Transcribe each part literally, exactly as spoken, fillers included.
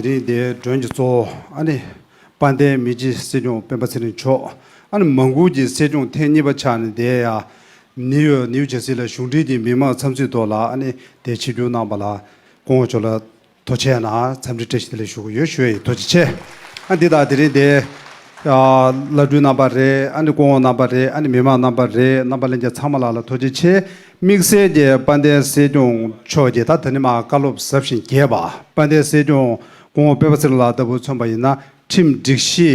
དེ་རིང་འདིའི་མགྲོན་གྱི་གཙོ་བོ་ཨ་ནི་དཔལ་ལྡན་མི་རྗེ་སྲིད་སྐྱོང་སྤེན་པ་ཚེ་རིང་མཆོག་ཨ་ནི་མང་ཁུལ་གྱི་སྲིད་སྐྱོང་ཐེངས་གཉིས་པ་ཆགས་ནས་འདིར་ཡ་ནིའུ་ཡོག་ནིའུ་ཇར་སི་ལ་གཞུང་འབྲེལ་གྱི་མི་མང་འཚམས་གཟིགས་ཐོག་ལ་ཨ་ནི་འདིར་ཆིབས་བསྒྱུར་གནང་པ་ལ་སྐུ་ངོ་མཆོག་ལ་ཐུགས་རྗེ་ཆེ་གནང་། འཚམས་འདྲི་བཀྲ་ཤིས་བདེ་ལེགས་ཞུ་གི་ཡོད། ཞུ་ཡ་ཡིན། ཐུགས་རྗེ་ཆེ། ཨ་འདི་དང་དེ་རིང་འདིར་ཨ་བླ་སྤྲུལ་རྣམ་པ་རེད། ཨ་ནི་སྐུ་ངོ་རྣམ་པ་རེད། ཨ་ནི་མི་མང་རྣམ་པ་རེད། རྣམ་པ་ལྷན་རྒྱས་ཚང་མ་ལ་ལ་ཐུགས་རྗེ་ཆེ། དམིགས་བསལ་གྱི་དཔལ་ལྡན་སྲིད་སྐྱོང་མཆོག་གིས་ད་ད་ནི་མ་བཀའ་སློབ་ཟབ་ཞིང་རྒྱས་པ། དཔལ་ལྡན་སྲིད་སྐྱོང་སྐུ་ངོ་སྤེན་པ་ཚེ་རིང་ལགས་ལྟ་བུ་མཚོན་པ་ཡིན་ན་ཁྲིམས་སྒྲིག་གཞི་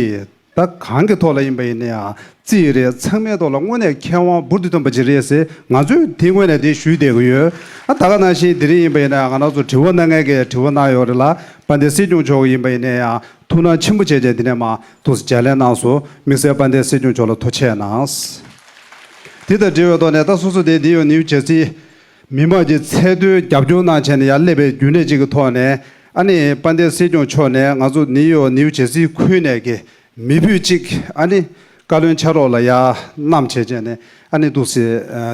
ད་གང་གི་ཐོག་ལ་ཡིན་པ་ཡིན་ན་ཡང་རྩིས་རེད། ཚང་མའི་ཐོག་ལ་དངོས་གནས་མཁས་དབང་འབུར་དུ་ཐོན་པ་ཅིག་རེད་ཟེར་ང་ཚོས་དེ་ངོས་ནས་དེ་ཞུས་བསྡད་ཀྱི་ཡོད། ཨ་ད་ག་ནང་བཞིན་དེ་རིང་ཡིན་པ་ཡིན་ན་ཡང་ང་རང་ཚོ་དྲི་བ་གནང་མཁན་གྱིས་དྲི་བ་གནང་ཡོད་རེད་ལ། དཔལ་ལྡན་སྲིད་སྐྱོང་མཆོག་ཡིན་པ་ཡིན་ན་ཡང་ཐུགས་སྣང་ཆེན་པོ་བྱས་བྱས་དེ་ནས་མ་ཐུགས་སུ་ལྗགས་ལན་གནང་སོང་། དམིགས་བསལ་དཔལ་ལྡན་སྲིད་སྐྱོང་མཆོག་ལ་ཐུགས་རྗེ་ཆེ་གནང་། དེ་དང་འབྲེལ་བའི་ཐོག་ནས་ད་སོ་སོ་དེ་འདི་ཡོད་ནིའུ་ཇར་སི་མི་མང་གི་ཚད་མཐོའི་རྒྱབ་སྐྱོར་གནང་བྱས་ནས་ཡར་སླེབས་པའི་རྒྱུན་ལས་གཅིག་གི་ཐོག་ནས་ཨ་ནི་དཔལ་ལྡན་སྲིད་སྐྱོང་མཆོག་ནས་ང་ཚོ་ནིའུ་ཡོག་ནིའུ་ཇར་སི་ཁུལ་ནས་ཀྱི་མི་བུ་གཅིག་ཨ་ནི་བཀའ་བློན་ཕྱག་རོགས་ལ་ཡར་བསྣམས་བྱས་བྱས་ནས་ཨ་ནི་འདུག་སེ་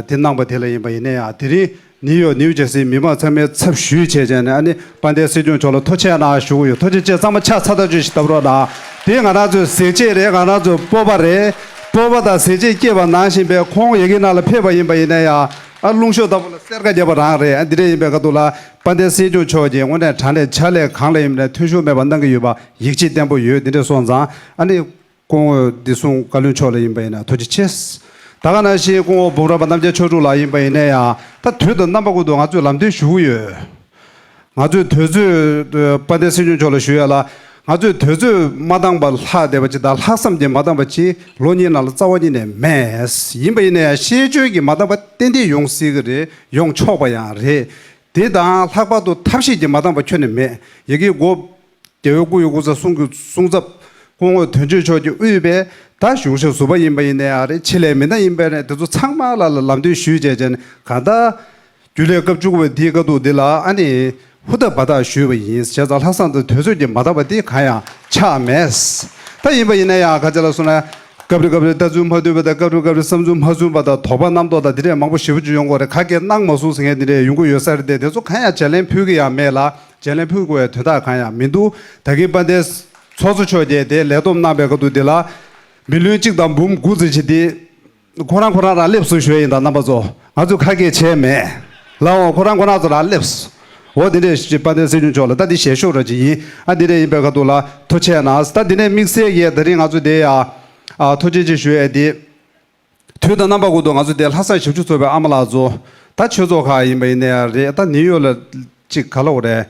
དེ་གནང་པ་དེ་ལ་ཡིན་པ་ཡིན་ན་ཡང་དེ་རིང་ནིའུ་ཡོག་ནིའུ་ཇར་སིའི་མི་མང་ཚང་མའི་ཚབ་ཞུས་བྱས་བྱས་ནས་ཨ་ནི་དཔལ་ལྡན་སྲིད་སྐྱོང་མཆོག་ལ་ཐུགས་རྗེ་ཆེ་གནང་ཞུ་གི་ཡོད། ཐུགས་རྗེ་ཆེ། ཚང་མ་ཕྱག་འཚལ་ཐབས་ཅིག་བཏབ་རོགས་གནང་། དེ་ང་རང་ཚོའི་གཟི་བརྗིད་རེད། ང་རང་ཚོའི་སྤོབས་པ་རེད། སྤོབས་པ་དང་གཟི་བརྗིད་སྐྱེས་པ་ནང་བཞིན་པའི་ཁོང་ཡ་གི་ནང་ལ་ཕེབས་པ་ཡིན་པ་ཡིན་ན་ཡང་ཨ་རླུང་གཤོག་ལྟ་བུ་ལ་སེར་ཀ་བརྒྱབ་པ་རང་རེད། ཨ་འདི་འདྲ་ཡིན་པའི་ཁ་ཐུག་ལ་དཔལ་ལྡན་སྲིད་སྐྱོང་མཆོག་གིས་དངོས་གནས་དྲང་གནས་ཕྱག་ལས་གང་ལ་ཡིན་པ་ནས་ཐོན་ཤུགས་མེད་པ་གནང་གི་ཡོད་པ་ཡིད་ཆེས་བརྟན་པོ་ཡོད། འདི་འདྲ་སོང་ཙང་ཨ་ནི་སྐུ་ངོ་བདེ་སྲུང་བཀའ་བློན་མཆོག་ལ་ཡིན་པ་ཡིན་ན་ཐུགས་རྗེ་ཆེ། ད་ག་ནང་བཞིན་སྐུ་ངོ་འབུམ་རམས་པ་རྣམ་རྒྱལ་ཆོས་དྲུག་ལགས་ཡིན་པ་ཡིན་ན་ཡང་ད་དུས་དང་རྣམ་པ་ཀུན་ཏུ་ང་ཚོས་ལམ་སྟོན་ཞུ་གི་ཡོད། ང་ཚོས་དུས་ཚོད་དཔལ་ལྡན་སྲིད་སྐྱོང་མཆོག་ལ་ཞུ་ཡ་ལ་ང་ཚོས་དུས་ཚོད་མ་འདང་པ་ལྷག་བསྡད་པ་ཅིག་དང་ལྷག་བསམ་གྱིས་མ་འདང་པ་ཅིག་ལོ་གཉིས་ནང་ལ་རྩ་བ་ཉིད་ནས་མེད། ཡིན་པ་ཡིན་ན་ཡང་ཤེས་བྱ་གིས་མ་འདང་པ་ཏན་ཏན་ཡོང་སྲིད་ཀྱི་རེད། ཡོང་ཆོག་པ་ཡང་རེད། དེ་དང་ལྷག་པར་དུ་ཐབས་ཤེས་ཀྱིས་མ་འདང་པ་ཁྱོན་ནས་མེད། ཡ་གི་སྒོ་རྒྱལ་བའི་སྐུ་ཡི་སྐུ་ཚབ་གསུང་གི་གསུང་ཚབ་སྐུ་ངོ་དོན་གཅོད་མཆོག་གིས་དབུས་པའི་ད་གཞུང་ཞབས་ཟུར་པ་ཡིན་པ་ཡིན་ན་ཡང་རེད། ཆེད་ལས་མི་སྣ་ཡིན་པ་རེད། དེ་ཚོ་ཚང་མ་ལ་ལ་ལམ་སྟོན་ཞུས་བྱས་བྱས་ནས་གང་ལྟར་རྒྱུན་ལས་སྐབས་བཅུ་དགུ་པའི་དེའི་སྐབས་དུ་འདི་ལ་ཨ་ནི་ཧུར་ཐག་འབད་ཐག་ཞུས་པ་ཡིན། བྱས་ཙང་ལྷག་བསམ་དང་དུས་ཚོད་ཀྱིས་མ་འདང་པ་དེ་གང་ཡང་ཆགས་མེད། ད་ཡིན་པ་ཡིན་ན་ཡང་ཁ་ཆེ་ལ་སོང་ན་སྐབས་རེ་སྐབས་རེ་ལྟ་ཚུལ་མ་མཐུན་པ་དང་སྐབས་རེ་སྐབས་རེ་བསམ་ཚུལ་མ་མཚུངས་པ་དང་དོགས་པ་རྣམ་རྟོག་དང་དེ་འདྲས་མང་པོ་ཞེ་པོ་ཅིག་ཡོང་གི་རེད། ག་གེ་གནང་མ་སོང་ཟེར་མཁན་དེ་འདྲས་ཡོང་གི་ཡོད་ས་རེད་དེ། དེ་ཚོ་གང་ཡང་ལྗགས་ལན་ཕུལ་གི་ཡང་མེད་ལ། ལྗགས་ལན་ཕུལ་དགོས་པའི་དོན་དག་གང་ཡང་མི་འདུག་ད་གིན་དཔལ་ལྡན་ཚོགས་གཙོ་མཆོག་གིས་དེ་ལས་བསྡོམས་གནང་པའི་སྐབས་དུ་དེ་ལ་མི་ལོན་གཅིག་དང་འབུམ་དགུ་ཙམ་ཞིག་དེ་ཁོ་རང་ཁོ་རང་རང་སླེབས་སོང་ཞུ་ཡ་ཡིན། ད་རྣམ་པ་ཚོ་ང་ཚོས་ཁ་གཏད་བྱས་མེད་ལ། འོ་ཁོ་རང་ཁོ་རང་ཚོ་རང་སླེབས། འོ་དེ་འདྲས་ཞིག་དཔལ་ལྡན་སྲིད་སྐྱོང་མཆོག་ལ་ད་འདི་ཞལ་ཤོག་ར་ཅིག་ཡིན། ཨ་འདི་འདྲས་ཡིན་པའི་ཁ་ཐུག་ལ་ཐུགས་རྗེ་གནང་། ད་འདི་ནས་དམིགས་བསལ་གྱིས་ད་རིང་ང་ཚོ་དེ་ཡ་ཨ་ཐུགས་རྗེ་ཆེ་ཞུ་ཡ་དེ། དུས་དང་རྣམ་པ་ཀུན་ཏུ་ང་ཚོ་དེ་ལྷག་བསམ་ཞབས་ཞུ་ཚོགས་པའི་ཨ་མ་ལགས་ཚོ་ད་ཆོས་ཚོགས་ཁག་ཡིན་པ་ཡིན་ནའི་རེད། ད་ནིའུ་ཡོག་ལ་ཅིག་ག་ལབ་དགོས་རེད།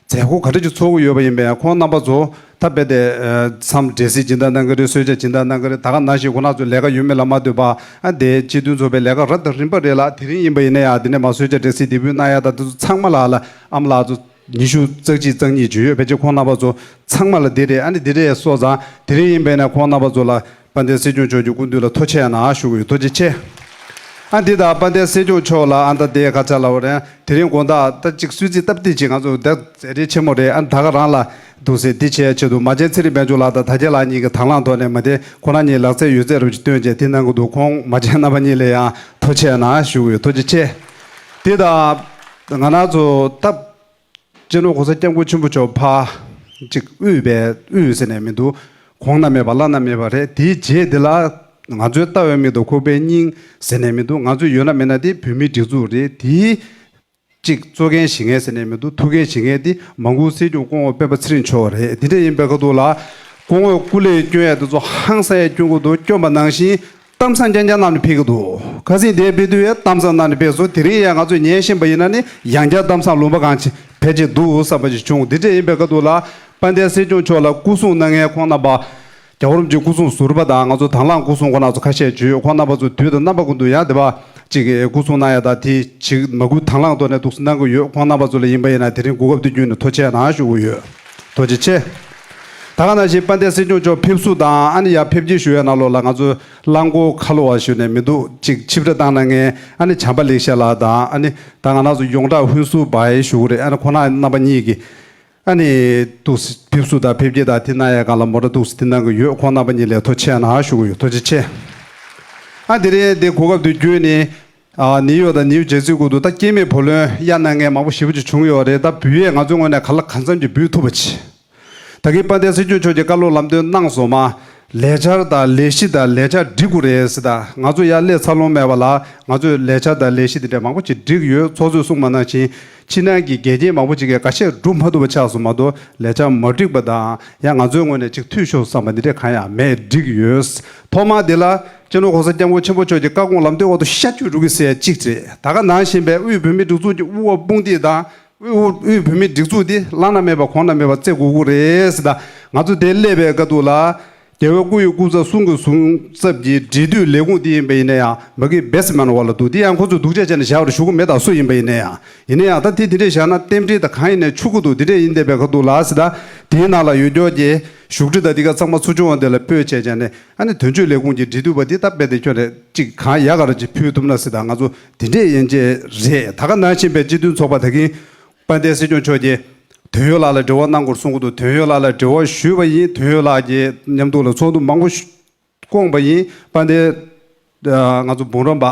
མཛད་སྒོ་ག་འདྲ་ཅིག་ཚོགས་ཀྱི་ཡོད་པ་ཡིན་པས་ཁོང་རྣམ་པ་ཚོ་ད་རྦད་དེ་མཚམས་འབྲེལ་གཟིགས་སྦྱིན་བདག་གནང་གི་རེད། གསོལ་ཇ་སྦྱིན་བདག་གནང་གི་རེད། ད་ག་ནང་བཞིན་ཁོང་རྣམ་ཚོ་ལས་ཀ་ཡོད་མེད་ལ་མ་ལྟོས་པ་ཨ་དེ་སྤྱི་མཐུན་ཚོགས་པའི་ལས་ཀ་རབ་དང་རིམ་པ་རེད་ལ། དེ་རིང་ཡིན་པ་ཡིན་ན་ཡང་དེ་ནས་མ་གསོལ་ཇ་འབྲས་སིལ་དེ་འབུལ་གནང་ཡ་ད་དེ་ཚོ་ཚང་མ་ལ་ལ་ཨ་མ་ལགས་ཚོ་ཉི་ཤུ་རྩ་གཅིག་རྩ་གཉིས་ཅིག་ཡོད། ཕལ་ཆེར་ཁོང་རྣམ་པ་ཚོ་ཚང་མ་ལ་འདི་རེད། ཨ་ནི་འདི་རེད་སོང་ཙང་དེ་རིང་ཡིན་པས་ན་ཁོང་རྣམ་པ་ཚོ་ལ་དཔལ་ལྡན་སྲིད་སྐྱོང་མཆོག་གི་སྐུ་མདུན་ལ་ཐུགས་རྗེ་གནང་ཞུ་གི་ཡོད། ཐུགས་རྗེ་ཆེ། ཨ་འདི་དང་དཔལ་ལྡན་སྲིད་སྐྱོང་མཆོག་ལ་ཨ་ད་དེ་ཁ་ཆ་ལ་འོ་རེད། དེ་རིང་དགོང་དག་ད་ཅིག་གསོལ་ཚིགས་སྟབས་བདེ་ཅིག་ང་ཚོ་ད་མཛད་རིས་ཆེན་མོ་རེད། ཨ་ད་ག་རང་ལ་འདུག་སེ་འདི་བྱས་ཆེད་དུ་མ་བྱན་ཚེ་རིང་དཔལ་འབྱོར་ལགས་དང་དར་རྒྱས་ལགས་གཉིས་ཀྱི་དང་བླངས་ཐོག་ནས་མ་དེ་ཁོ་རང་གཉིས་ལག་རྩལ་ཡོད་ཚད་རུ་ཅིག་སྟོན་བྱས་དེ་གནང་གི་འདུག་ཁོང་མ་བྱན་རྣམ་པ་གཉིས་ལ་ཡང་ཐུགས་རྗེ་གནང་ཞུ་གི་ཡོད། ཐུགས་རྗེ་ཆེ། དེ་དང་ང་རང་ཚོ་ད་སྤྱི་ནོར་གོང་ས་སྐྱབས་མགོན་ཆེན་པོ་མཆོག་ཕ་ཅིག་དབུས་པའི་དབུས་ཟེར་ནས་མི་འདུག་གོང་ན་མེད་པ་བླ་ན་མེད་པ་རེད། དེའི་རྗེས་དེ་ལ་ང་ཚོའི་ལྟ་བའི་མིག་ཏུ་ཁོག་པའི་སྙིང་ཟེར་ནས་མི་འདུག་ང་ཚོ་ཡོད་ན་མེད་ན་དེ་བོད་མིའི་སྒྲིག་འཛུགས་རེད། དེའི་གཅིག་གཙོ་འགན་བཞེས་མཁན་ཟེར་ནས་མི་འདུག་ཐུགས་འགན་བཞེས་མཁན་དེ་མ་འགུལ་སྲིད་སྐྱོང་སྐུ་ངོ་སྤེན་པ་ཚེ་རིང་མཆོག་རེད། དེ་འདྲ་ཡིན་པའི་ཁ་ཐུག་ལ་སྐུ་ངོས་སྐུ་ལས་སྐྱོན་ཡ་དེ་ཚོ་ཧང་སང་ཡ་སྐྱོན་གྱི་འདུག་སྐྱོན་པ་ནང་བཞིན་གཏམ་བཟང་རྐྱང་རྐྱང་གནང་ནས་ཕེབས་ཀྱི་འདུག་ཁ་སང་དེ་ཕེབས་དུས་ཡ་གཏམ་བཟང་གནང་ནས་ཕེབས་སོང་། དེ་རིང་ཡ་ང་ཚོས་ཉན་བཞིན་པ་ཡིན་ན་ནི་ཡང་བསྐྱར་གཏམ་བཟང་ལུང་པ་གང་ཅི་ཕལ་ཆེར་འདུག་བསམ་པ་ཞིག་བྱུང་། དེ་འདྲ་ཡིན་པའི་ཁ་ཐུག་ལ་དཔལ་ལྡན་སྲིད་སྐྱོང་མཆོག་ལ་སྐུ་སྲུང་གནང་མཁན་ཁོང་རྣམ་པ། རྒྱལ་བ་རིན་པོ་ཆེའི་སྐུ་སྲུང་ཟུར་པ་དང་ང་ཚོ་དང་བླངས་སྐུ་སྲུང་ཁོང་རྣམ་ཚོ་ཁ་ཤས་བརྗོད་ཡོད། ཁོང་རྣམ་པ་ཚོ་དུས་དང་རྣམ་པ་ཀུན་ཏུ་ཡང་དེ་བ་ཅིག་སྐུ་སྲུང་གནང་ཡ་དང་དེ་ཅིག་མ་སྐུལ་དང་བླངས་ཐོག་ནས་འདུག་སེ་གནང་གི་ཡོད། ཁོང་རྣམ་པ་ཚོ་ལ་ཡིན་པ་ཡིན་ན་དེ་རིང་གོ་སྐབས་འདི་བརྒྱུད་ནས་ཐུགས་རྗེ་གནང་ཞུ་གི་ཡོད། ཐུགས་རྗེ་ཆེ། ད་ག་ནང་བཞིན་དཔལ་ལྡན་སྲིད་སྐྱོང་མཆོག་ཕེབས་བསུ་དང་ཨ་ནི་ཡར་ཕེབས་སྐྱེལ་ཞུ་བའི་ནང་ལོགས་ལ་ང་ཚོ་རླངས་འཁོར་ཁ་ལོ་བ་ཞུ་ནས་མི་འདུག་ཅིག་ཆིབས་ར་བཏང་གནང་མཁན་ཨ་ནི་བྱམས་པ་ལེགས་བཤད་ལགས་དང་ཨ་ནི་ད་ང་རང་ཚོ་ཡོངས་གྲགས་ཧུན་སུར་བའི་ཞུ་གི་རེད། ཨ་ནི་ཁོང་རྣམ་པ་གཉིས་ཀྱིས། ཨ་ནི་འདུག་སེ་ཕེབས་བསུ་དང་ཕེབས་སྐྱེལ་དང་དེ་གནང་ཡ་སྒང་ལ་མོ་ཊ་འདུག་སེ་དེ་གནང་གི་ཡོད། ཁོང་རྣམ་པ་གཉིས་ལ་ཐུགས་རྗེ་ཆེ་གནང་ཞུ་གི་ཡོད། ཐུགས་རྗེ་ཆེ། ཨ་དེ་རིང་འདི་གོ་སྐབས་འདི་བརྒྱུད་ནས་ཨ་ནིའུ་ཡོག་དང་ནིའུ་ཇར་སི་ཁུལ་དུ་ད་སྐྱེས་མེད་བུ་ལོན་གཡར་གནང་མཁན་མང་པོ་ཞེ་པོ་ཅིག་བྱུང་ཡོད་རེད། ད་འབུལ་ཡས་ང་ཚོའི་ངོས་ནས་གང་ལ་གང་འཚམ་གྱིས་འབུལ་ཐུབ་པ་བྱས། ད་གིན་དཔལ་ལྡན་སྲིད་སྐྱོང་མཆོག་གིས་བཀའ་སློབ་ལམ་སྟོན་གནང་སོང་མ། ལས་འཆར་དང་ལས་གཞི་དང་ལས་འཆར་སྒྲིག་དགོས་རེད་ཟེར། ད་ང་ཚོ་ཡར་སླེབས་ཚར་ལོང་མེད་པ་ལ་ང་ཚོས་ལས་འཆར་དང་ལས་གཞི་དེ་འདྲ་མང་པོ་ཅིག་སྒྲིག་ཡོད། ཚོགས་གཙོས་གསུངས་པ་ནང་བཞིན་ཕྱི་ནང་གི་འགལ་རྐྱེན་མང་པོ་ཅིག་གིས་ཁ་ཤས་འགྲུབ་མ་ཐུབ་པ་ཆགས་སོང་མ་གཏོགས་ལས་འཆར་མ་འགྲིག་པ་དང་ཡང་ང་ཚོའི་ངོས་ནས་ཅིག་འཐུས་ཤོར་བསམ་པ་འདི་འདྲ་གང་ཡང་མེད། འགྲིག་ཡོད། ཐོག་མ་དེ་ལ་སྤྱི་ནོར་༸གོང་ས་༸སྐྱབས་མགོན་ཆེན་པོ་མཆོག་གི་བཀའ་དགོངས་ལམ་སྟོན་འོག་ཏུ་ཤར་བསྐྱོད་འགྲོ་གི་ཟེར་གཅིག་རེད། ད་ག་ནང་བཞིན་པའི་དབུས་བོད་མིའི་སྒྲིག་འཛུགས་ཀྱི་དབུ་བ་དཔུང་སྡེ་དང་དབུས་དབུས་བོད་མིའི་སྒྲིག་འཛུགས་འདི་བླ་ན་མེད་པ་གོང་ན་མེད་པ་བརྩི་དགོས་ཀྱི་རེད་ཟེར། ད་ང་ཚོ་དེ་སླེབས་པའི་སྐབས་དུས་ལ་རྒྱལ་བའི་སྐུ་ཡི་སྐུ་ཚབ་གསུང་གི་གསུང་ཚབ་ཀྱི་འབྲེལ་མཐུད་ལས་ཁུངས་འདི་ཡིན་པ་ཡིན་ན་ཡང་མ་གི་བེ་སི་མན་ཝ་ལ་འདུག་འདི་ཡང་ཁོ་ཚོས་སྡུག་ཅག་བྱས་ནས་བཞག་པར་ཞུ་གི་མེད། ད་སུ་ཡིན་པ་ཡིན་ན་ཡང་། ཡིན་ན་ཡང་ད་དེ་དེ་འདྲས་བཞག་ན་རྟེན་འབྲེལ་དང་གང་ཡིན་ནས་འཆུག་གི་འདུག་འདི་འདྲས་ཡིན་བསྡད་པའི་སྐབས་དུས་ལ་ཟེར། ད་དེའི་ནང་ལ་ཡོད་རྒྱུ་གི་བཞུགས་ཁྲི་དང་འདི་ག་ཚང་མ་ཚུར་བྱུང་བ་འདི་ལ་སྤོས་བྱས་བྱས་ནས་ཨ་ནི་དོན་གཅོད་ལས་ཁུངས་ཀྱི་འབྲེལ་མཐུད་པ་འདི་ད་རྦད་དེ་ཁྱོན་ནས་ཅིག་གང་ཡག་ག་ར་ཅིག་ཕུལ་ཐུབ་ན་ཟེར། ད་ང་ཚོ་དེ་འདྲས་ཡན་ཆད་རེད། ད་ག་ནང་བཞིན་པའི་སྤྱི་མཐུན་ཚོགས་པ་ད་གིན་དཔལ་ལྡན་སྲིད་སྐྱོང་མཆོག་གིས་དོན་ཡོད་ལགས་ལ་འབྲེལ་བ་གནང་དགོས་གསུང་གི་འདུག་དོན་ཡོད་ལགས་ལ་འབྲེལ་བ་ཞུས་པ་ཡིན། དོན་ཡོད་ལགས་ཀྱི་མཉམ་དུ་ལ་ཚོགས་འདུ་མང་པོ་ཞུ་བསྐོངས་པ་ཡིན། དཔལ་ལྡན་ང་ཚོ་འབུམ་རམས་པ་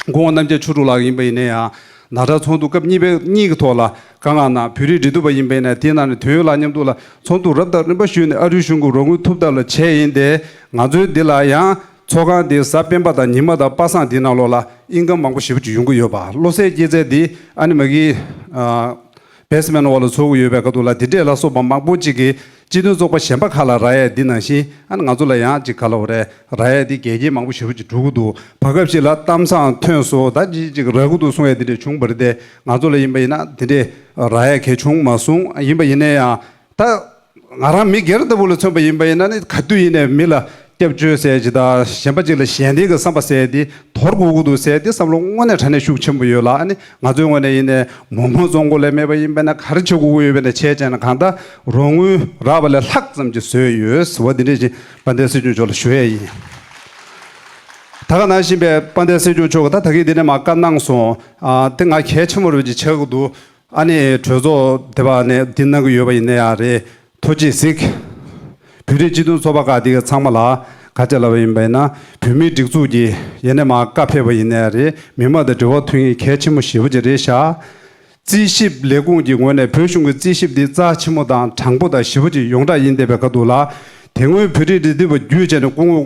སྐུ་ངོ་རྣམ་རྒྱལ་ཆོས་གྲུབ་ལགས་ཡིན་པ་ཡིན་ན་ཡང་ནཱ་ཌ་ཚོགས་འདུ་སྐབས་གཉིས་པའི་གཉིས་ཀྱི་ཐོག་ལ་བཀའ་མངགས་གནང་། བོད་རིགས་འབྲེལ་མཐུད་པ་ཡིན་པ་ཡིན་ན་དེའི་ནང་ནས་དོན་ཡོད་ལགས་མཉམ་དུ་ལ་ཚོགས་འདུ་རབ་དང་རིམ་པ་ཞུས་ནས་ཨ་རིའི་གཞུང་གི་རོགས་དངུལ་ཐུབ་ཐབས་ལ་བྱས་ཡིན་ཏེ། ང་ཚོའི་འདི་ལ་ཡང་ཚོགས་ཁང་འདི་གཟའ་སྤེན་པ་དང་ཉི་མ་དང་པ་སངས་འདི་ནང་ལོགས་ལ་ཨིན་ཀམ་མང་པོ་ཞེ་པོ་ཅིག་ཡོང་གི་ཡོད་པ། བློ་གསལ་སྐྱེད་ཚལ་འདི་ཨ་ནི་མ་གི་ཨ་བེ་སི་མན་ཝ་ལ་ཚོགས་ཀྱི་ཡོད་པའི་སྐབས་དུས་ལ་འདི་འདྲས་ལ་སོགས་པ་མང་པོ་ཅིག་གིས་སྤྱི་མཐུན་ཚོགས་པ་གཞན་པ་ཁག་ལ་རག་ཡས་འདི་ནང་བཞིན་ཨ་ནི་ང་ཚོ་ལ་ཡང་ཅིག་ག་ལབ་དགོས་རེད། རག་ཡས་འདི་འགལ་རྐྱེན་མང་པོ་ཞེ་པོ་ཅིག་འགྲོ་གི་འདུག་བར་སྐབས་ཤིག་ལ་གཏམ་བཟང་ཐོན་སོང་། ད་ཅིག་ཅིག་རག་གི་འདུག་གསུང་ཡས་འདི་འདྲས་བྱུང་བ་རེད་དེ། ང་ཚོ་ལ་ཡིན་པ་ཡིན་ན་འདི་འདྲས་རག་ཡས་གལ་བྱུང་མ་སོང་། ཡིན་པ་ཡིན་ན་ཡང་ད་ང་རང་མི་སྒེར་ལྟ་བུ་ལ་མཚོན་པ་ཡིན་པ་ཡིན་ན་ནི་ག་དུས་ཡིན་ནའི་མི་ལ་སྐྱབས་བཅོལ་ཟེར་གྱི་དང་གཞན་པ་ཅིག་ལ་ཞལ་འདེབས་ཀྱི་བསམ་པ་ཟེར་འདི་དོར་དགོས་ཀྱི་འདུག་ཟེར་འདི་བསམ་བློ་དངོས་གནས་དྲང་གནས་ཤུགས་ཆེན་པོ་ཡོད་ལ། ཨ་ནི་ང་ཚོའི་ངོས་ནས་ཡིན་ནའི་མོག་མོག་བཙོང་དགོས་ལས་མེད་པ་ཡིན་པ་ན་ག་རེ་བྱེད་དགོས་ཀྱི་ཡོད་པ་ན་བྱས་བྱས་ན་གང་ལྟར་རོགས་དངུལ་རག་པ་ལས་ལྷག་ཙམ་ཅིག་བཟོས་ཡོད་ཟེར་བ་འདི་འདྲས་ཅིག་དཔལ་ལྡན་སྲིད་སྐྱོང་མཆོག་ལ་ཞུ་ཡས་ཡིན། ད་ག་ནང་བཞིན་པའི་དཔལ་ལྡན་སྲིད་སྐྱོང་མཆོག་གིས་ད་ད་གིན་འདི་ནས་མར་བཀའ་གནང་སོང་། ཨ་དེ་ང་གལ་ཆེན་པོ་རེད་ཅིག་ཆགས་ཀྱི་འདུག་ཨ་ནི་གྲོས་ཚོགས་དེ་བ་ནས་འདི་གནང་གི་ཡོད་པ་ཡིན་ན་ཡང་རེད། ཐུགས་རྗེས་གཟིགས། བོད་རིགས་སྤྱི་མཐུན་ཚོགས་པ་ཁག་འདི་ག་ཚང་མ་ལ་ག་ཅེ་ལབ་པ་ཡིན་པ་ཡིན་ན་བོད་མིའི་སྒྲིག་འཛུགས་ཀྱི་ཡེ་ནས་མ་བཀའ་ཕེབས་པ་ཡིན་ན་ཡང་རེད། མི་མང་དང་འབྲེལ་བ་མཐུད་མཁན་གལ་ཆེན་པོ་ཞེ་པོ་ཅིག་རེད་ཤག་རྩིས་ཞིབ་ལས་ཁུངས་ཀྱི་ངོས་ནས་བོད་གཞུང་གི་རྩིས་ཞིབ་འདི་རྩ་ཆེན་པོ་དང་དྲང་པོ་དང་ཞེ་པོ་ཅིག་ཡོངས་གྲགས་ཡིན་བསྡད་པའི་ཁ་ཐུག་ལ། དེ་སྔོན་བོད་རིགས་འབྲེལ་མཐུད་པ་བརྒྱུད་བྱས་ནས་སྐུ་ངོ་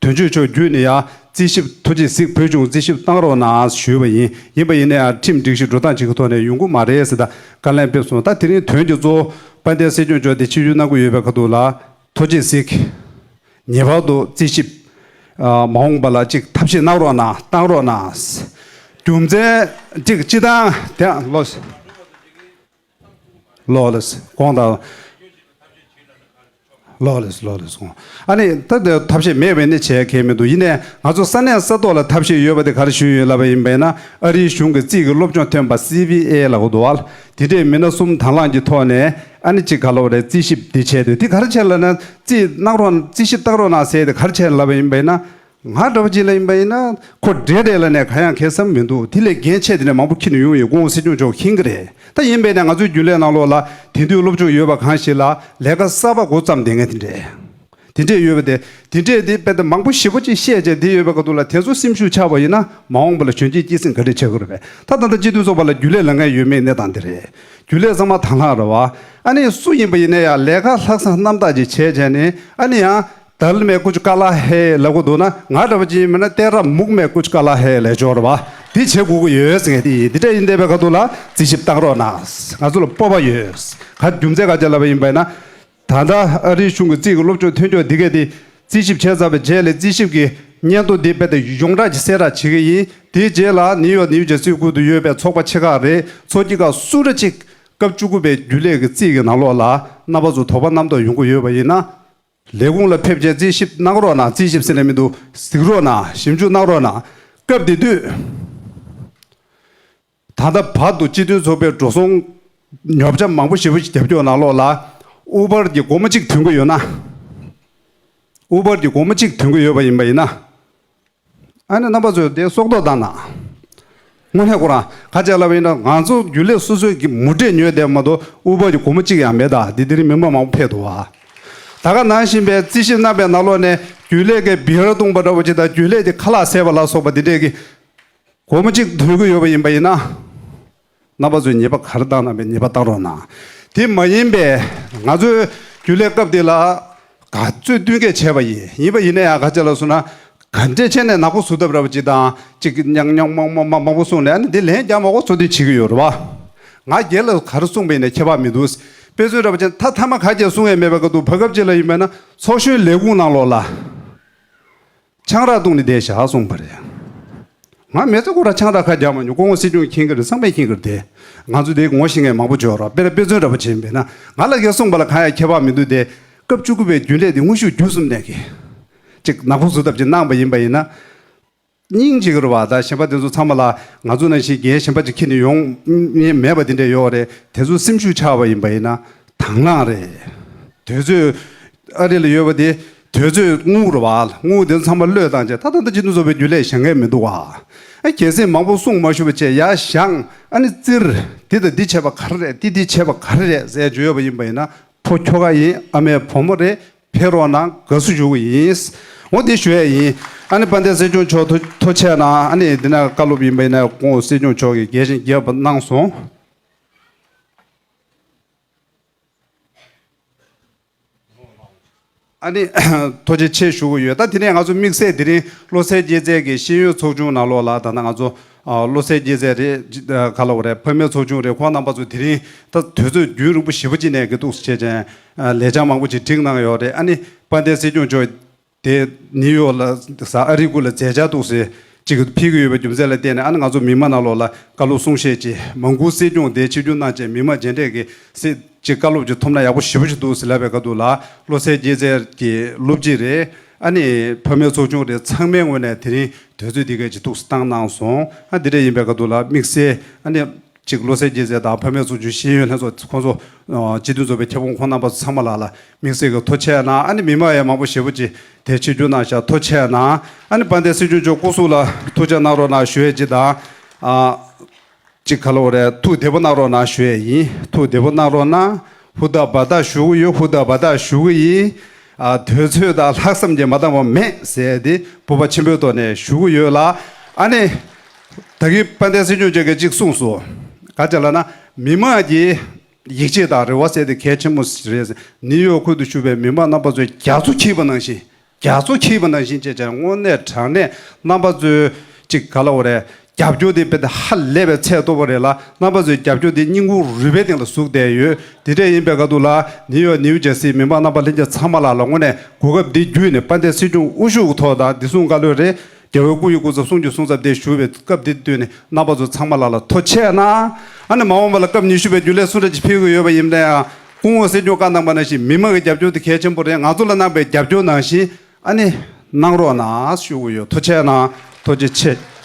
དོན་གཅོད་མཆོག་བརྒྱུད་ནས་ཡང་རྩིས་ཞིབ་ཐུགས་རྗེས་གཟིགས། བོད་གཞུང་རྩིས་ཞིབ་བཏང་རོགས་གནང་ཞུས་པ་ཡིན། ཡིན་པ་ཡིན་ན་ཡང་ཁྲིམས་སྒྲིག་གཞི་འགྲོ་སྟངས་གཅིག་གི་ཐོག་ནས་ཡོང་གི་མ་རེད་ཟེར་ད་བཀའ་ལན་ཕེབས་སོང་། ད་དེ་རིང་དོན་གྱི་གཙོ་བོ་དཔལ་ལྡན་སྲིད་སྐྱོང་མཆོག་དེ་ཆིབས་བསྒྱུར་གནང་གི་ཡོད་པའི་ཁ་ཐུག་ལ་ཐུགས་རྗེས་གཟིགས། ངེས་པར་དུ་རྩིས་ཞིབ་ཨ་མ་འོངས་པ་ལ་ཅིག་ཐབས་ཤེས་གནང་རོགས་གནང་། བཏང་རོགས་གནང་། རྒྱུ་མཚན་ཅིག་སྤྱི་བཏང་དེ་ལོ། ལོག་ལེ་སི་དགོངས་དག་ལོག་ལེ་སི་ལོག་ལེ་སི་དགོངས། ཨ་ནི་ད་ལྟ་ཐབས་ཤེས་མེད་པས་ནི་བྱས་ཁེལ་མི་འདུག་ཡིན་ནའི་ང་ཚོ་ས་གནས་ས་ཐོག་ལ་ཐབས་ཤེས་ཡོད་པ་དེ་ག་རེ་ཞུས་ཡོད་ལབ་པ་ཡིན་པས་ན། ཨ་རིའི་གཞུང་གི་རྩིས་ཀྱི་སློབ་སྦྱོང་ཐོན་པ་སི་བི་ཨེ་ལབ་དགོས་འདུག་བ། དེ་འདྲས་མི་སྣ་གསུམ་དང་བླངས་ཀྱི་ཐོག་ནས་ཨ་ནི་ཅིག་ག་ལབ་རེད། རྩིས་ཞིབ་འདི་བྱས་དུས་དེ་ག་རེ་བྱས་ལབ་ན། རྩིས་གནང་རོགས་རྩིས་ཞིབ་བཏང་རོགས་གནང་ཟེར་དེ་ག་རེ་བྱས་ལབ་པ་ཡིན་པས་ན། ང་འདྲ་བོ་ཅིག་ལ་ཡིན་པ་ཡིན་ན་ཁོ་འདྲེ་འདྲེ་ལ་ནས་གང་ཡང་ཁེལ་བསམ་མི་འདུག་དེ་ལས་འགན་ཆེ་དེ་ནས་མང་པོ་འཁྱེར་ནས་ཡོང་ཡོད། སྐུ་ངོ་སྲིད་སྐྱོང་མཆོག་མཁྱེན་གྱི་རེད། ད་ཡིན་པས་ན་ང་ཚོའི་རྒྱུན་ལས་ནང་ལོགས་ལ་དེང་དུས་སློབ་སྦྱོང་ཡོད་པ་གང་ཞིག་ལ་ལས་ཀ་གསར་པ་འགོ་བརྩམས་བསྡད་མཁན་དེ་འདྲས། དེ་འདྲས་ཡོད་པ་དེ། དེ་འདྲས་དེ་དཔེ་དེ་མང་པོ་ཞེ་པོ་ཅིག་བཤད་བྱས་དེ་ཡོད་པའི་སྐབས་དུ་ལ་དེ་ཚོ་སེམས་ཤུགས་ཆག་པ་ཡིན་ན་མ་འོངས་པ་ལ་གཞོན་སྐྱེས་སྐྱེད་སྲིང་ག་འདྲས་བྱེད་དགོས་རེད་པས། ད་ད་ལྟ་སྤྱི་འཐུས་ཚོགས་པ་ལ་རྒྱུན་ལས་ལ་ངས་ཡོད་མེད་གནས་སྟངས་དེ་རེད། རྒྱུན་ལས་ཚང་མ་དང་བླངས་རེད་བ། ཨ་ནི་སུ་ཡིན་པ་ཡིན་ན་ཡང་ལས་ཀ་ལྷག་བསམ་རྣམ་དག་ཅིག་བྱས་བྱས་ནས་ཨ་ནི་ཡང་། ད་ལ་མེ་ཀུ་ཅུ་ཀ་ལ་ཧེ་ལབ་དགོས་འདུག་ན་ང་འདྲ་བ་ཅིག་ཡིན་མིན་ན་ཏེ་ར་མུག་མེ་ཀུ་ཅུ་ཀ་ལ་ཧེ་ལས་སྦྱོར་བ་འདི་བྱེད་དགོས་ཀྱི་ཡོད་ཟེར་མཁན་དེ་ཡིན། འདི་འདྲ་ཡིན་བསྡད་པའི་ཁ་ཐུག་ལ་རྩིས་ཞིབ་བཏང་རོགས་གནང་། ང་ཚོ་ལ་སྤོབས་པ་ཡོད། ག་རྒྱུ་མཚན་ག་ཅེ་ལབ་པ་ཡིན་པས་ན། ད་ལྟ་ཨ་རིའི་གཞུང་གི་རྩིས་ཀྱི་སློབ་སྦྱོང་ཐོན་ཆོག་འདི་གས་དེ་རྩིས་ཞིབ་བྱས་ཚར་བའི་རྗེས་ལ་རྩིས་ཞིབ་ཀྱི་སྙན་ཐོ་འདི་རྦད་དེ་ཡོངས་གྲགས་ཀྱི་གསལ་བསྒྲགས་བྱེད་ཀྱི་ཡིན། དེའི་རྗེས་ལ་ནིའུ་ཡོག་ནིའུ་ཇར་སི་ཁུལ་དུ་ཡོད་པའི་ཚོགས་པ་ཆེ་ཁག་རེད། ཚོགས་སྐྱིད་ཁག་སུ་འདྲ་ཅིག་སྐབས་བཅུ་དགུ་པའི་རྒྱུན་ལས་ཀྱི་རྩིས་ཀྱི་ནང་ལོགས་ལ་རྣམ་པ་ཚོ་དོགས་པ་རྣམ་རྟོག་ཡོང་གི་ཡོད་པ་ཡིན་ན། ལས་ཁུངས་ལ་ཕེབས་རྗེས་རྩིས་ཞིབ་གནང་རོགས་གནང་། རྩིས་ཞིབ་ཟེར་ནས་མི་འདུག་གཟིགས་རོགས་གནང་། ཞིབ་འཇུག་གནང་རོགས་གནང་། སྐབས་དེ་དུས་ད་ལྟ་བར་དུ་སྤྱི་མཐུན་ཚོགས་པའི་འགྲོ་སོང་ཉོ་ཆ་མང་པོ་ཞེ་པོ་ཞིག་རྒྱབ་སྐྱོར་ནང་ལོགས་ལ་ཨུ་བར་གྱི་སྒོར་མོ་གཅིག་ཐོན་གྱི་ཡོད་ན། ཨུ་བར་གྱི་སྒོར་མོ་གཅིག་ཐོན་གྱི་ཡོད་པ་ཡིན་པ་ཡིན་ན། ཨ་ནི་རྣམ་པ་ཚོས་དེ་སྲོག་ཐོག་བཏང་ན། དངོས་གནས་ཁོ་རང་ཁ་ཆེ་ལབ་པ་ཡིན་ན་ང་ཚོ་རྒྱུན་ལས་སོ་སོའི་གི་མུ་འབྲེལ་ཉོས་བསྡད་མ་གཏོགས་ཨུ་བར་གྱི་སྒོར་མོ་གཅིག་ཡང་མེད། ད་འདི་དེ་རིང་མི་མང་མང་པོ་ཕེབས་འདུག་བ། ད་ག་ནང་བཞིན་པའི་རྩིས་ཞིབ་གནང་པའི་ནང་ལོགས་ནས་རྒྱུན་ལས་ཀྱི་བི་ཧར་བཏུང་པ་འདྲ་བོ་ཅིག་དང་རྒྱུན་ལས་ཀྱི་ཁ་ལག་བཟས་པ་ལ་སོགས་པ་འདི་འདྲས་ཀྱི་སྒོར་མོ་གཅིག་ཐོན་གྱི་ཡོད་པ་ཡིན་པ་ཡིན་ན། རྣམ་པ་ཚོས་ཉེས་པ་ག་རེ་བཏང་གནང་བའི་ཉེས་པ་བཏང་རོགས་གནང་། དེ་མ་ཡིན་པའི་ང་ཚོའི་རྒྱུན་ལས་སྐབས་དེ་ལ་ག་ཚོད་བསྟུན་མཁས་བྱས་པ་ཡིན། ཡིན་པ་ཡིན་ན་ཡང་ག་ཅི་ལ་སོང་ན། ག་འདྲས་བྱས་ནས་ནག་པོ་བཟོ་ཐབས་ར་བ་ཅིག་དང་ཅིག་ཉག་ཉོག་མང་མང་མང་མང་པོ་གསུངས་ནས། ཨ་ནི་འདི་ལན་རྒྱག་མ་དགོས་ཚོད་འདི་བྱེད་ཀྱི་ཡོད་རེད་བ། ང་སྒེར་ལ་ག་རེ་གསུངས་པ་ཡིན་ན་ཁྱད་པར་མི་འདུག་དཔེ་མཚོན་ར་བ་ཅན་ད་ཐ་མ་ག་རྒྱ་གསུང་ཡས་མེད་པའི་སྐབས་དུ་བར་སྐབས་ཅིག་ལ་ཡིན་པས་ན་ཚོགས་གཞོན་ལས་ཁུངས་ནང་ལོགས་ལ་ཆང་རག་བཏུང་ནས་བསྡད་བཞག་གསུངས་པ་རེད། ང་མི་ཚེ་ཁོ་ར་ཆང་རག་ཁ་རྒྱག་མ་མྱོང་། སྐུ་ངོ་སྲིད་སྐྱོང་མཁྱེན་གྱི་རེད། ཚང་མས་མཁྱེན་གྱི་རེད་དེ། ང་ཚོ་དེ་ངོ་ཤེས་མཁན་མང་པོ་ཡོད་རེད། དཔེར་ན་དཔེ་མཚོན་འདྲ་པོ་བྱས་ཡིན་པས་ན། ང་ལ་གས་གསུངས་པ་ལ་གང་ཡང་ཁྱད་པར་མི་འདུག་སྟེ། སྐབས་བཅུ་དགུ་པའི་རྒྱུན་ལས་དེ་དངོས་ཤུགས་བརྒྱུད་གསུམ་ནས་ཀྱི་ཅིག་ནག་པོ་བཟོ་ཐབས་ཅིག་གནང་པ་ཡིན་པ་ཡིན་ན། སྙིང་རྗེ་གི་རེད་བ། ད་གཞན་པ་དེ་ཚོ་ཚང་མ་ལ་ང་ཚོ་ནང་བཞིན་འགན་གཞན་པ་ཅིག་འཁྱེར་ནས་ཡོང་མེད་པ་དེ་འདྲ་ཡོད་རེད། དེ་ཚོ་སེམས་ཤུགས་ཆག་པ་ཡིན་པ་ཡིན་ན་དང་བླངས་རེད། དུས་ཚོད་ཨ་རི་ལ་ཡོད་པ་དེ་དུས་ཚོད་དངུལ་རེད་བ། དངུལ་དེ་ཚོ་ཚང་མ་བློས་བཏང་བྱས། ད་ད་ལྟ་སྤྱི་འཐུས་ཚོགས་པའི་རྒྱུན་ལས་བཞེངས་མཁན་མི་འདུག་བ། ཨ་གལ་སྲིད་མང་པོ་གསུང་མ་ཤོར་བ་བྱས་ཡར་བཞེངས། ཨ་ནི་བཙིར། འདི་དང་འདི་བྱས་པ་ག་རེ་རེད། འདི་འདི་བྱས་པ་ག་རེ་རེད་ཟེར་བརྗོད་ཡོད་པ་ཡིན་པ་ཡིན་ན། ཕོ་ཁྱོ་ག་ཡིན། ཨ་མའི་བུ་མོ་རེད། ཕེབས་རོགས་གནང་། དགའ་བསུ་ཞུ་གི་ཡིན། འོ་འདི་ཞུ་ཡས་ཡིན། ཨ་ནི་དཔལ་ལྡན་སྲིད་སྐྱོང་མཆོག་ཐུགས་ཐུགས་རྗེ་གནང་། ཨ་ནི་འདི་ན་བཀའ་སློབ་ཡིན་པ་ཡིན་ན་སྐུ་ངོ་སྲིད་སྐྱོང་མཆོག་གིས་རྒྱས་ཤིང་རྒྱས་པ་གནང་སོང་། ཨ་ནི་ཐུགས་རྗེ་ཆེ་ཞུ་གི་ཡོད། ད་དེ་ནས་ང་ཚོ་དམིགས་བསལ་དེ་རིང་བློ་གསལ་སྐྱེད་ཚལ་གྱི་ཤེས་ཡོན་ཚོགས་ཆུང་ནང་ལོགས་ལ། ད་ལྟ་ང་ཚོ་ཨ་བློ་གསལ་སྐྱེད་ཚལ་རེད། ཅི་ཨ་ག་ལབ་དགོས་རེད། ཕ་མའི་ཚོགས་ཆུང་རེད། ཁོང་རྣམ་པ་ཚོ་དེ་རིང་ད་དུས་ཚོད་རྒྱུན་རིང་པོ་ཞེ་པོ་ཅིག་ནས་གི་འདུག་སེ་བྱས་ཅན་ལས་འཆར་མང་པོ་ཅིག་བསྒྲིགས་གནང་ཡོད་རེད། ཨ་ནི་དཔལ་ལྡན་སྲིད་སྐྱོང་མཆོག་དེ་ནིའུ་ཡོག་ལ་ས་ཨ་རི་ཁུལ་ལ་མཛད་འཆར་འདུག་སེ་ཅིག་ཕེབས་ཀྱི་ཡོད་པའི་རྒྱུ་མཚན་ལ་བརྟེན་ནས། ཨ་ནི་ང་ཚོ་མི་མང་ནང་ལོགས་ལ་བཀའ་སློབ་གསུང་བཤད་ཅིག་མང་པོ་སྲིད་སྐྱོང་དེ་ཆིབས་བསྒྱུར་གནང་བྱས་མི་མང་མཇལ་འཕྲད་ཀྱི་སྲིད་ཅིག་བཀའ་སློབ་ཅིག་ཐོབ་ན་ཡག་པོ་ཞེ་པོ་ཅིག་འདུག་ཟེར་ལབ་པའི་སྐབས་དུ་ལ། བློ་གསལ་སྐྱེད་ཚལ་གྱི་སློབ་སྤྱི་རེད། ཨ་ནི་ཕ་མའི་ཚོགས་ཆུང་རེད། ཚང་མའི་ངོས་ནས་དེ་རིང་དུས་ཚོད་འདི་གས་ཅིག་ཐུགས་སུ་བཏང་གནང་སོང་། ཨ་འདི་འདྲ་ཡིན་པའི་སྐབས་དུ་ལ་དམིགས་བསལ་ཨ་ནི་ཅིག་བློ་གསལ་སྐྱེད་ཚལ་དང་ཕ་མའི་ཚོགས་ཆུང་ཤེས་ཡོན་ལྷན་ཚོགས་ཁོང་ཚོ་སྤྱི་འཐུས་ཚོགས་པའི་ཁྱབ་ཁོངས་ཁོང་རྣམ་པ་ཚོ་ཚང་མ་ལ་ལ་དམིགས་བསལ་གྱི་ཐུགས་རྗེ་གནང་། ཨ་ནི་མི་མང་ཡང་མང་པོ་ཞེ་པོ་ཅིག་དེ་ཆིབས་བསྒྱུར་གནང་བཞག་ཐུགས་རྗེ་གནང་། ཨ་ནི་དཔལ་ལྡན་སྲིད་སྐྱོང་མཆོག་སྐུ་གཟུགས་ལ་ཐུགས་རྗེ་གནང་རོགས་གནང་ཞུ་ཡས་ཅིག་དང་། ཨ། ཅིག་ག་ལབ་དགོས་རེད། ཐུགས་བདེ་པོ་གནང་རོགས་གནང་ཞུ་ཡས་ཡིན། ཐུགས་བདེ་པོ་གནང་རོགས་གནང་། ཧུར་ཐག་འབད་ཐག་ཞུ་གི་ཡོད། ཧུར་ཐག་འབད་ཐག་ཞུ་གི་ཡིན། ཨ། དུས་ཚོད་དང་ལྷག་བསམ་གྱིས་མ་འདང་བ་མེད་ཟེར་ཏེ་སྤོབས་པ་ཆེན་པོའི་ཐོག་ནས་ཞུ་གི་ཡོད་ལ། ཨ་ནི་ད་གིན་དཔལ་ལྡན་སྲིད་སྐྱོང་མཆོག་གིས་ཅིག་གསུངས་སོང་། ག་ཅི་ལབ་ན། མི་མང་གི་ཡིད་ཆེས་དང་རེ་བ་ཟེར་དེ་གལ་ཆེན་པོ་རེད། ནིའུ་ཡོག་ཁུལ་དུ་བཞུགས་པའི་མི་མང་རྣམ་པ་ཚོས་རྒྱ་མཚོ་འཁྱིལ་བ་ནང་བཞིན། རྒྱ་མཚོ་འཁྱིལ་བ་ནང་བཞིན་བྱས་བྱས་དངོས་གནས་དྲང་གནས་རྣམ་པ་ཚོས་ཅིག་ག་ལབ་དགོས་རེད། རྒྱབ་སྐྱོར་དེ་དཔེ་དེ་ཧ་ལས་པའི་ཚད་མཐོ་པོ་རེད་ལ། རྣམ་པ་ཚོས་རྒྱབ་སྐྱོར་དེ་སྙིང་ཁུང་རུས་པའི་སྟེང་ལ་ཟུག་བསྡད་ཡོད། དེ་འདྲ་ཡིན་པའི་སྐབས་དུ་ལ་ནིའུ་ཡོག་ནིའུ་ཇར་སི་མི་མང་རྣམ་པ་ལྷན་རྒྱས་ཚང་མ་ལ་ལ་དངོས་གནས་གོ་སྐབས་འདི་བརྒྱུད་ནས་དཔལ་ལྡན་སྲིད་སྐྱོང་དབུ་བཞུགས་ཐོག་དང་བདེ་སྲུང་བཀའ་བློན་རེད། རྒྱལ་བའི་སྐུ་ཡི་སྐུ་ཚབ་གསུང་ཆོས་གསུང་ཚབ་དེ་ཞུ་བའི་སྐབས་འདི་བསྟུན་ནས་རྣམ་པ་ཚོ་ཚང་མ་ལ་ལ་ཐུགས་རྗེ་གནང་། ཨ་ནི་མ་འོངས་པ་ལ་སྐབས་ཉི་ཤུ་པའི་རྒྱུན་ལས་སུ་འདྲ་ཅིག་ཕེབས་ཀྱི་ཡོད་པ་ཡིན་ན་ཡང་། སྐུ་ངོ་སྲིད་སྐྱོང་བཀའ་གནང་པ་ནང་བཞིན་མི་མང་གི་རྒྱབ་སྐྱོར་དེ་གལ་ཆེན་པོ་རེད། ང་ཚོ་ལ་གནང་པའི་རྒྱབ་སྐྱོར་ནང་བཞིན་ཨ་ནི་གནང་རོགས་གནང་ཞུ་གི་ཡོད། ཐུགས་རྗེ་གནང་། ཐུགས་རྗེ་ཆེ།